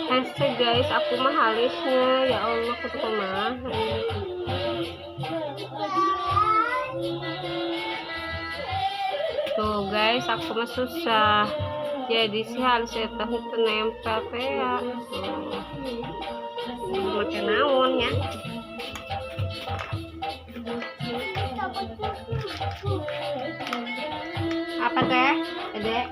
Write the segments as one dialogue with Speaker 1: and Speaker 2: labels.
Speaker 1: Hese, guys, aku mah halisnya. Ya Allah, kudu kumaha ini? Tuh, guys, aku mah susah. Jadi si halis eta henteu nempel teh ya. Tuh. Make naon ya? Apa teh? Ede?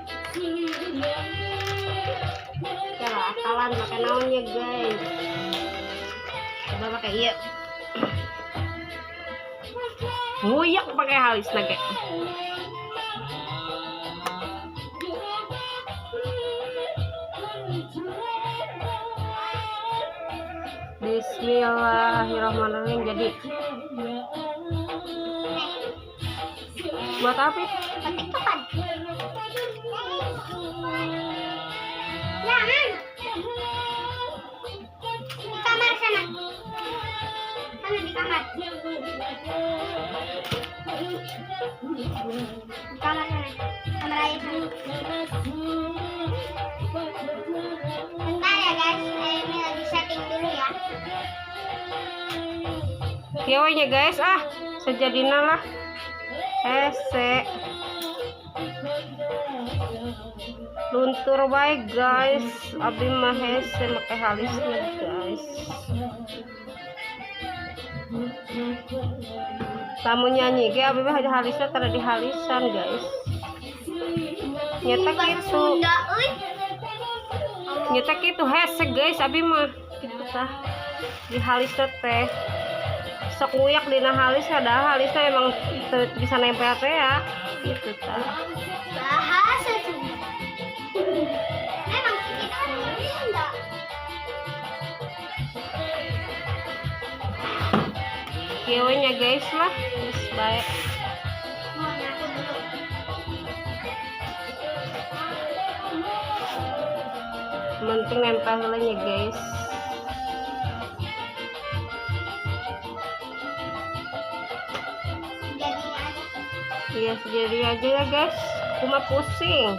Speaker 1: Cara akalan make naon ya, guys? Coba pakai iya. Nguyak pakai halis nage. Bismillahirrahmanirrahim. Jadi buat apa?
Speaker 2: Petik kapan? Jangan. Di kamar sana. Sana di kamar. Di kamar sana. Kamar ayah sana. Bentar ya, guys, ini lagi setting dulu ya.
Speaker 1: Kieu nya, guys, ah, sejadina lah. Hese. Luntur bae, guys. Abi mah hese make halisna, guys. Tamu nyanyi ge abi mah halisna tara dihalisan, guys. Nyata
Speaker 2: Bahasa
Speaker 1: gitu.
Speaker 2: Sunda euy.
Speaker 1: Nyata gitu hese, guys, abi mah gitu tah. Di halisna teh sok nguyak dina halis, ada halisna emang teu bisa nempel teh ya gitu tah.
Speaker 2: Bahasa Sunda. Memang kita kan orang Sunda.
Speaker 1: Kieu nya, guys, lah geus bae.
Speaker 2: Mau nyapu dulu.
Speaker 1: Penting nempel heula nya, guys.
Speaker 2: Jadinya aja.
Speaker 1: Iya, sejadi aja ya, guys. Aku mah pusing.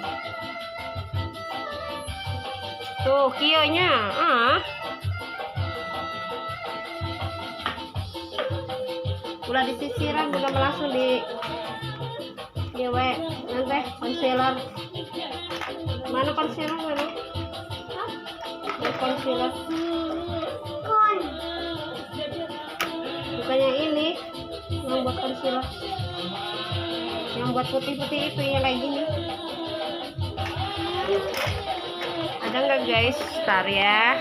Speaker 1: Tuh, kieu nya. Ah. Ulah disisiran, udah langsung di ieu we. Nanti concealer. Mana concealer mana?
Speaker 2: Hah?
Speaker 1: Mana concealer?
Speaker 2: Kon.
Speaker 1: Bukannya ini yang buat concealer. Yang buat putih-putih itu yang kayak gini. Ada nggak, guys? Ntar ya.